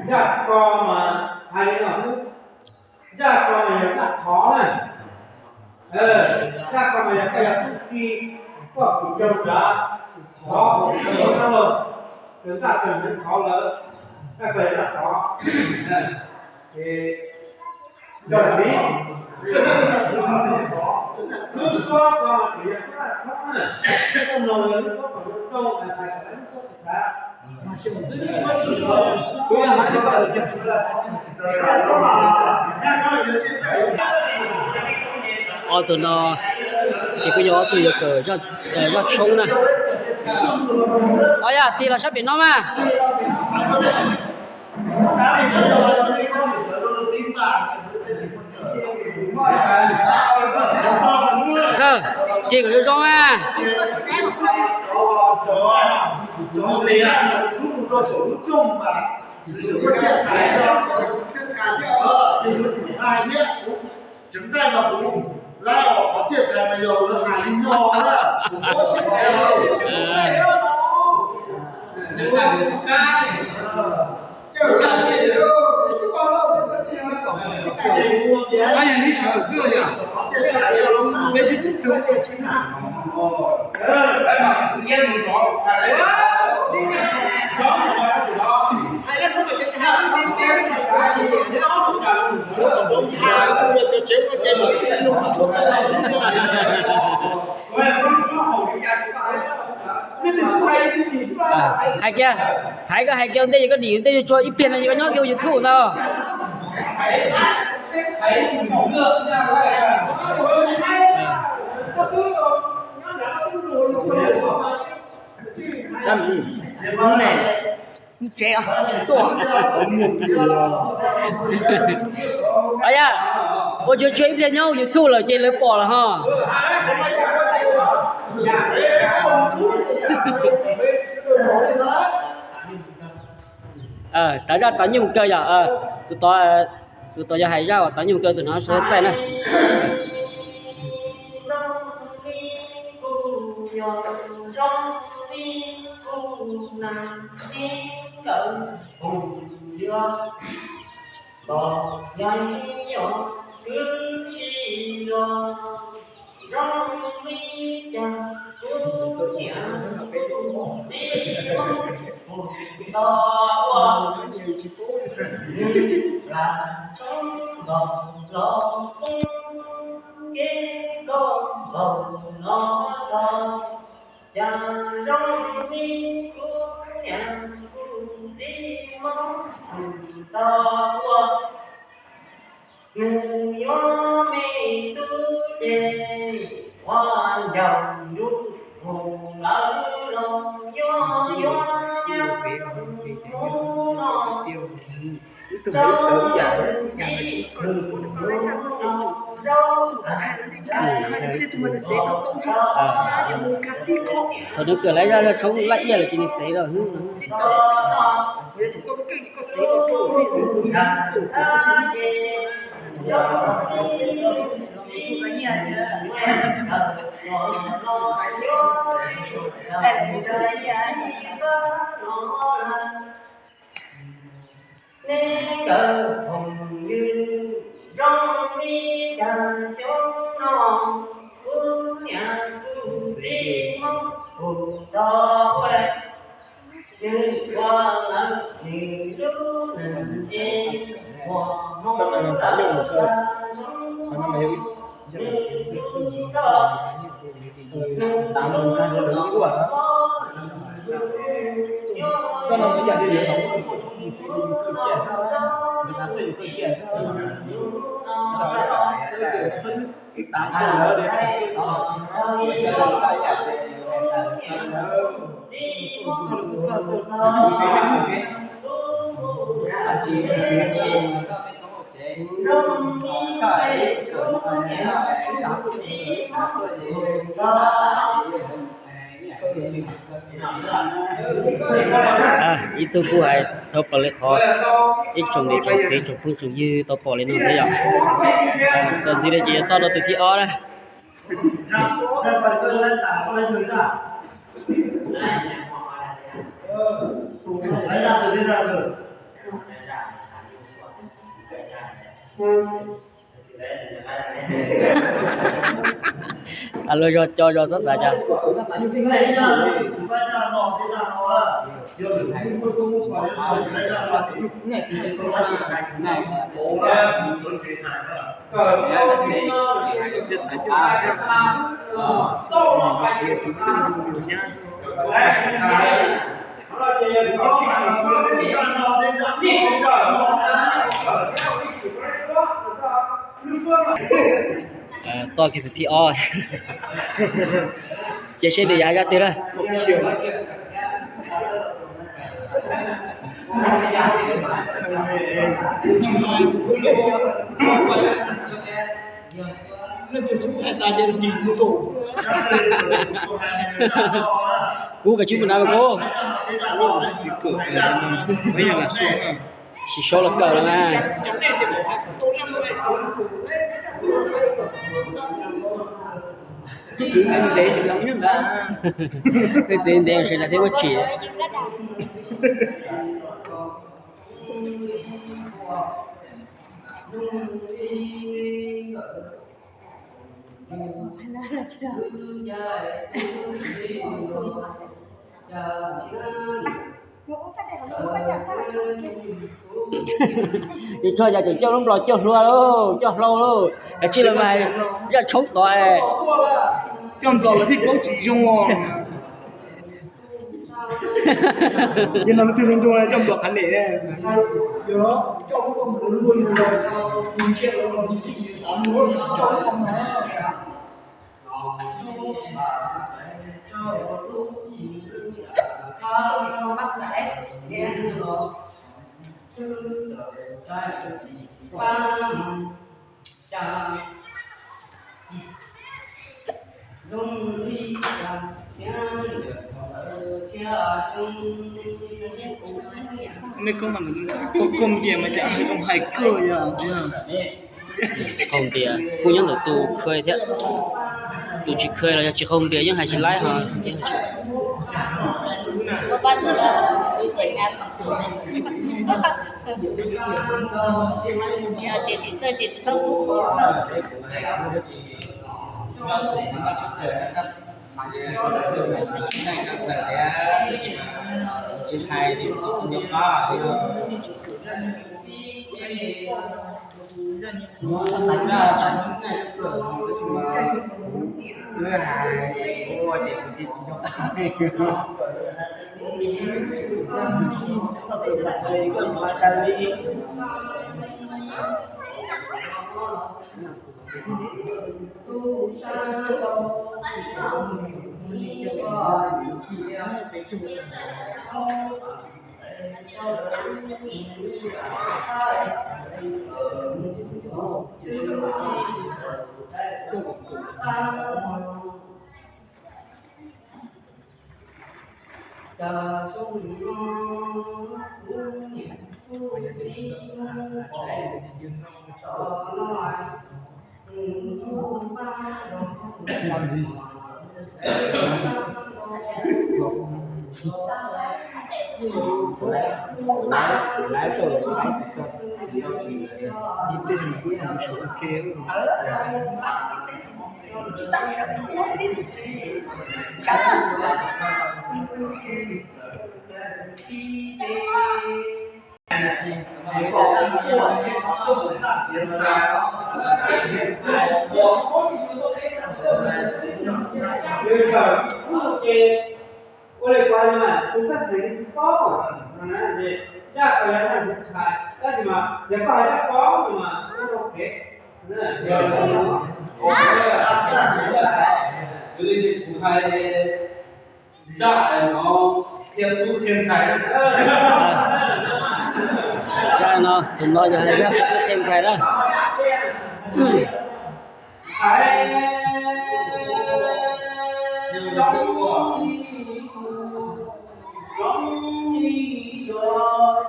Zaj ko mas hais li no xwb, zaj ko mas yog zaj thov na. Zaj ko mas yog koj yog tub ki, koj tus caug nrad, thov tus caug nrad los, tus ntaj tus neeg thov lawm, koj yog zaj thov. Nco ntsoov, lub suab ko mas tseem yog suab dab tshoob na, koj mloog yog lub suab kom zoo zoo, hais kom lub suab tsis xav. Ob tug no ces kuj yog ob tug yuav kawm zaj tshoob na. Os, yog tig los sab pem no mas. Tig kom zoo zoo na. Tseem nqaij mas kuv laib os, qhov txiaj txhais mas yog lawv hais li no na. Hais kiag, Thaiv, koj hais kiag ua ntej, yog koj dim ua ntej, yuav tshuav ib pliag no yog koj nyob kiag ua YouTube ntag. Os, yog ua tsuag tshuav ib pliag nyob YouTube lawm ces lawv pom lawm ho. Tav zaj tau nyuj kawg yog, tus tod yog hais zaj uas tau nyuj kawg, tus no suav txaij na. Kev koj npaum no txog, cas zoo li kuv niam kuv txiv Hmoob tau ua. Nws yuav me tub ces ua ncaus nruj hu lawv los yuav yuav nyob hnub no. Thaum nws kawm lawv zaj tshoob laj iaj lawm ces nws xev rau. Neb nkawd phooj ywg zoo li cas xyoo no, kuv niam kuv txiv Hmoob kuj tau ua. Nws ua lawm nws lub neej es ua Hmoob lawm tag nrho, nws kuj tau nws tus Ib tug kuj hais dhau plaws li qhov ib tsoom niam tsoom txiv tsoom phooj tsoom ywg tau pom li no thiab yom. Txuas ntxiv no ces yuav toj rau tus thib ob na. Xav luag zog co zog txhob xav cas. Toj kiag tus thib ob, cia seb nws yuav hais zaj twg na. Kub, koj tsis mus na kub. Tsis sau los kawm los mas. Peb txiv ntev sawv daws thiaj muaj tsim. Yus tso yog tseem coj lub nplog coj hlua lauj, coj hlau lauj, kav tsij los mas yog tshoob tod. Coj nplog los thiaj paub tsis zoo. Yog no twg zoo zoo coj nplog qhav nem. Mej koob mas, koob npias mas cas zoo hais kawg yog. Tsis qhau npias, kuj nyob ntawm tus khawj thiab. Tus tsis khawj los yog tsis qhau npias yeej hais tsis laib ho. Ua li ko mas tus txheej txheem twb paub, zaj ko yog zaj ntxhais, tab sis mas yog koj hais zaj paub no mas koj zoo phem. Yog li kuv hais zaj no txhia tub txhia ntxhais. Zaj no tus no yog hais zaj txhia tub txhia ntxhais na. Hais, yog ua, Zoo li yog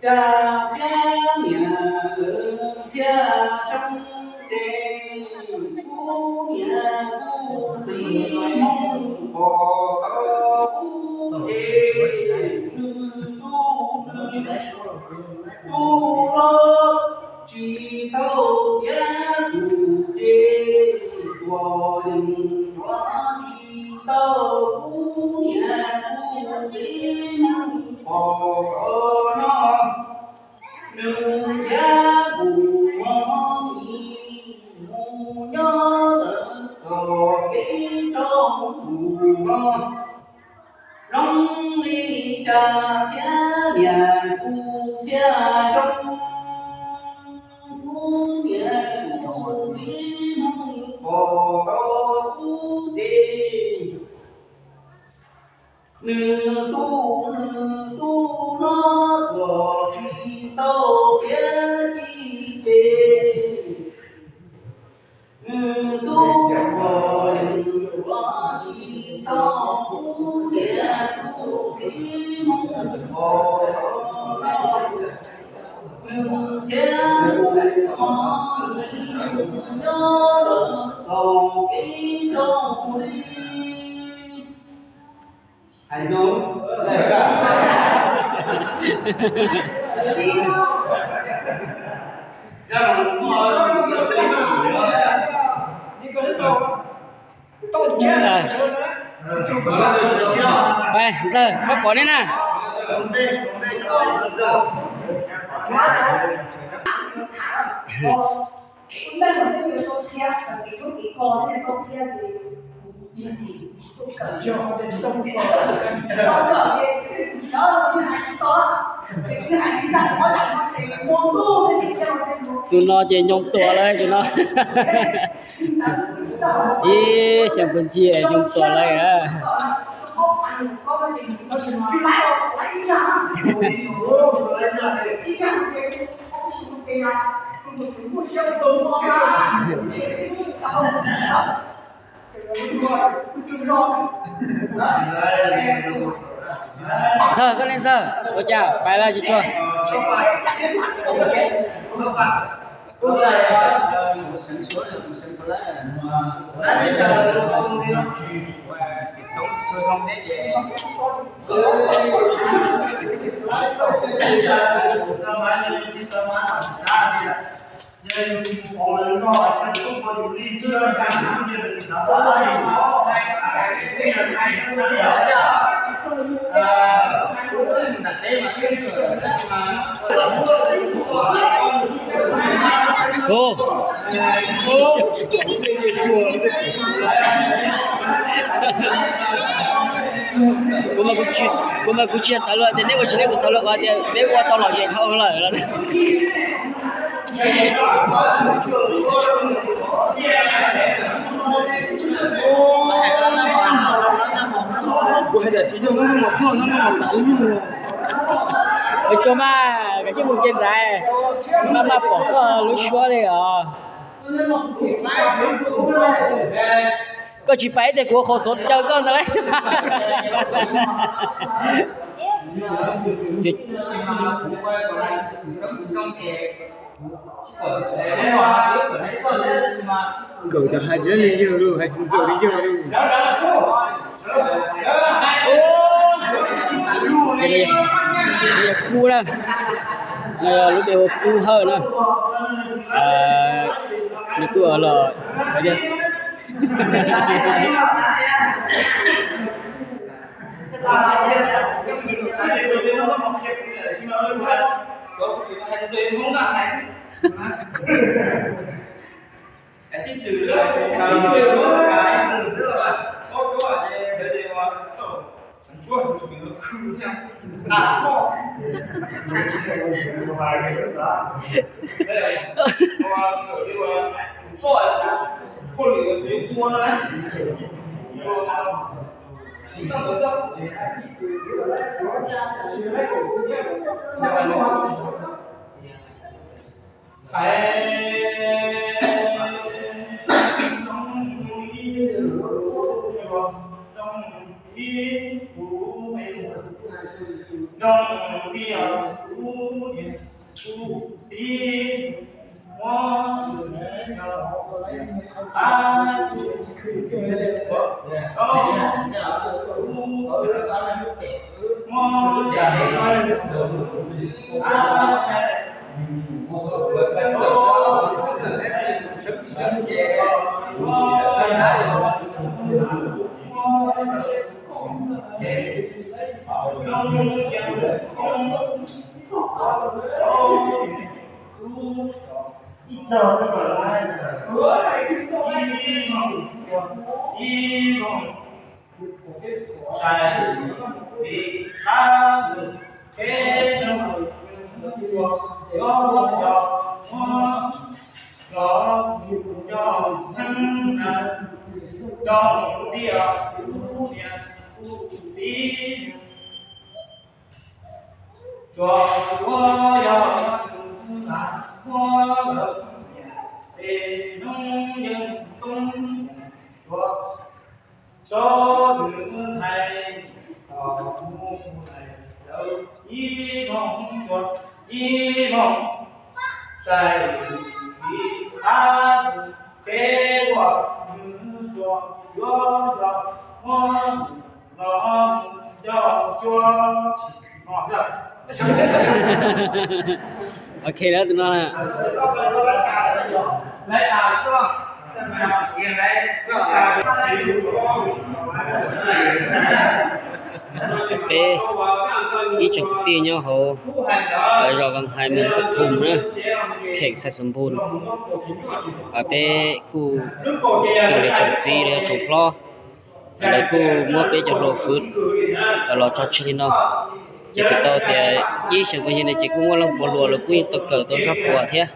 caj thiab niam lawv ntxhiab xyoob ces kuv niam kuv txiv Hmoob pom tau kuv ces nws tu nws tu hlob tsis tau tiav tus ces tuam yeem tuav tsis tau kuv niam kuv txiv Hmoob pom tau no. Nws thiab kuv no mus nyob lawm tom kev rau tus no. Zoo li cas thiab niam kuv thiab xyoob, kuv niam kuv txiv Hmoob pom tau kuv ces nws tu nws tu hlob tuam tsis tau tiav tib ces nws tu tuam yeem tuav tsis tau kuv niam kuv txiv Hmoob pom tau no. Nws thiab kuv no mus nyob lawm tom kev rau li. Hais no. Ntxawg, koj pom ne na. Tus no ces nyob tuam lawm tus no. Ib xyoo puag ncig nyob tuam lawm. Ntxawg, koj ne Ntxawg, ua cas pais lawm tsis tshua? Ua, kuv mas kuv tsis, kuv mas kuv tsis xav luag tias neb ua tsis neb, kuv xav luag qhov tias peb ua tau lom zem dhau lawm los. Kuv hais tias tsis yog hnub no xav lug. Ua tsaug mas, kav tsij mus ke nrad, maj maj pom koj lub suab li os. Koj tsis pais ib tias kuv ua qhov xov caw koj ntag lauj. Kawm tas hais tsis li yawg lawm, hais tsis ntxaws li yawg lawm. Kub na, lub npe hu Kub Hawj na. Nws kuj los, Ok, lawv tus no na. Peb ib tsoom kwv tij nyob hauv zos Vaj Hais, Mes Kham Thum na, kheem Xais Xas Npum. Peb kuj tsoom niam tsoom txiv los yog tsoom hlob, lawv kuj muab peb cov hluas fwv los tso tseg li no. Ces thaum tau tias ib xyoos phooj ywg no ces kuj muaj leej puav hluas lawv kuj yeej tau kawm tau zaj puam thiab.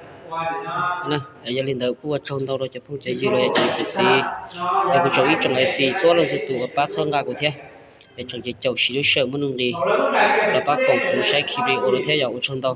Yog li ntawd kuj ua tsaug ntau rau cov phooj cov ywg los yog cov niam cov txiv, yog kuv tsoom ib tsoom I C txhua leej txhua tus uas pab txhawb nqa kuv thiab. Es tsoom ces caum siv lub sij hawm muaj nuj nqis los pab koom kuv saib clip video no thiab, yog ua tsaug ntau.